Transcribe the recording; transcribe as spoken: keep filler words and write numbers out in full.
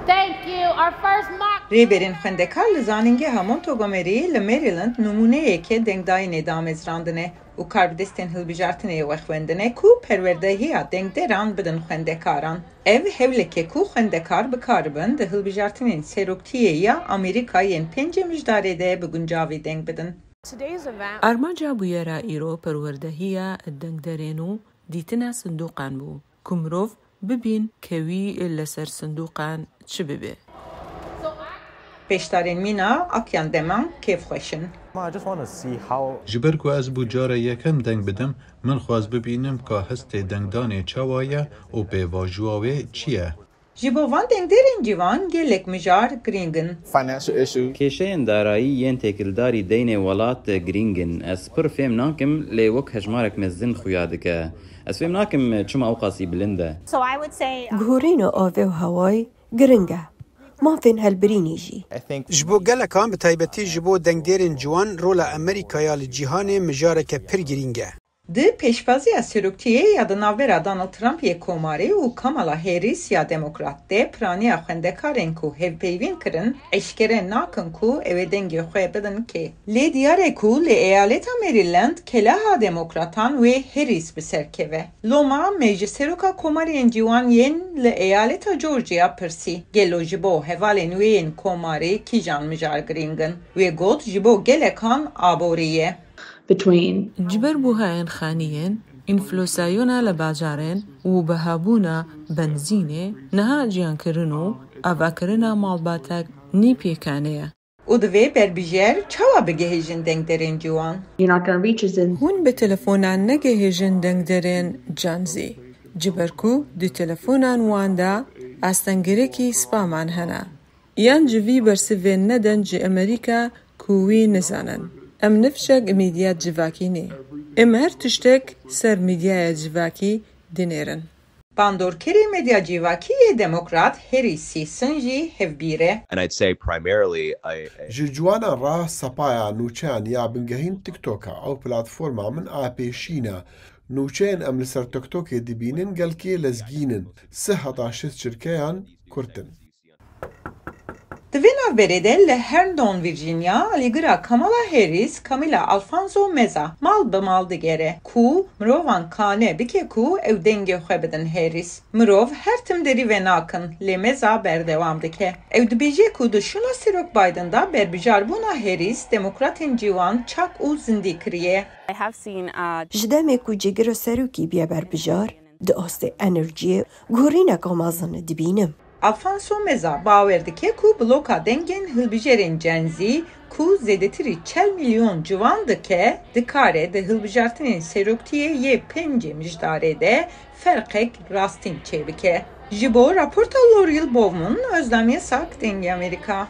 Thank you. Our first mock. Rêberên xwendekar li Zanîngeha Montgomery li Maryland nimûneyeke dengdayînê damezrandine û karbidestên hilbijartinê wexwendine ku perwerdehiya dengderan bidin xwendekaran. Ev hewleke ku xwendekar bikaribin di hilbijartinên seroktiyê ya Amerîka yên pêncê mijdarê de bi guncavî deng bidin. Armanca bûyera îro perwerdehiya dengderên û dîtina sindoqan bû, ku mirov bibîn ke wî li ser sindoqan çi bibe. Pêşdarên mîna Akyan Deman kêfxweş in. Ji ber ku ez bû cara yekem deng bidim, min xwest bibînim ka hestê dengdanê çawa ye û pêvajoya wê çi ye. Ji bo van dengderên ciwan gelek mijar girîng in. Kêşeyên darayî yên têkildarî deynê welat girîng in. Ez pir fêm nakim, lê wek hejmarek mezin xuya dike. Ez fêm nakim çima ewqasî bilind e. Guhorîna avê û hewayê giring e. Mafên helbirînê jî. Ji bo gelekan, bi taybetî ji bo dengdêrên ciwan, rola Amerîkaya li cîhanê mijareke pir girîng e. Di pêşvaziya seroktiyê ya di navbera Donald Trump yê Komarî û Kamala Harris ya Demokrat de piraniya xwendekarên ku hevpeyvîn kirin, eşkere nakin ku ew ê dengê xwe bidin kê. Lê diyar e ku li eyaleta Maryland keleha demokratan wê Harris bi ser keve. Loma me ji seroka Komariyên Ciwan yên li eyaleta Georgia pirsî, gelo ji bo hevalên wê yên komarî kîjan mijar girîng in? Wê got, ji bo gelekan aborî ye. Ji ber buhayên xaniyên, înflosayona li bajarên û bihabûna benzînê, niha jiyankirin û avakirina malbatek nî pêkanê ye. Û divê berbijêr çawa bigihêjin dengderên ciwan? Hûn bi telefonan negihêjin dengderên Gen Z, ji ber ku di telefonan wan de astengirêkî spaman hene. Yan ji vî bersivên nedin ji Amerîka ku wî nizanin. Em nifşek mîdya civakî nê. Em her tiştek ser mîdyaya civakî dinêrin. Bandorkerê medya civakî yê Demokrat Harry Sisson jî hevbîr e. And I'd say primarily a, a Ji ciwanan re sepaya nûçeyan ya bingehîn TikTok e. Ew platforma min a pêşîn e. Nûçeyên em li ser TikTokê dibînin gelkî lezgîn in. Sih heta şêst çirkeyan kurt in. Di vê navberê de li Herndon, Virginia, alîgira Kamala Harris, Camila Alfonso Meza mal bi mal digere ku mirovan kane bike ku ew dengê xwe bidin Harris. Mirov her tim derî venakin, lê Meza berdewam dike. Ew dibêje ku di şûna Serok Biden de berbijarbûna Harris demokratên ciwan çak û zindî kiriye. Ji demê ku cîgira serokî biye berbijar, di astê enerjiyê guhorîneka mezin dibînim. Alfonso Meza bawer dike ku bloka dengên hilbijêrên Gen Z ku zêdetirî çel milyon ciwan dike, dikare di hilbijartinên seroktiyê yê pêncê mijdarê de ferqek rastîn çêbike. Ji bo raporta Laurel Bowman, Özdemir Sak, Dengê Amerîka.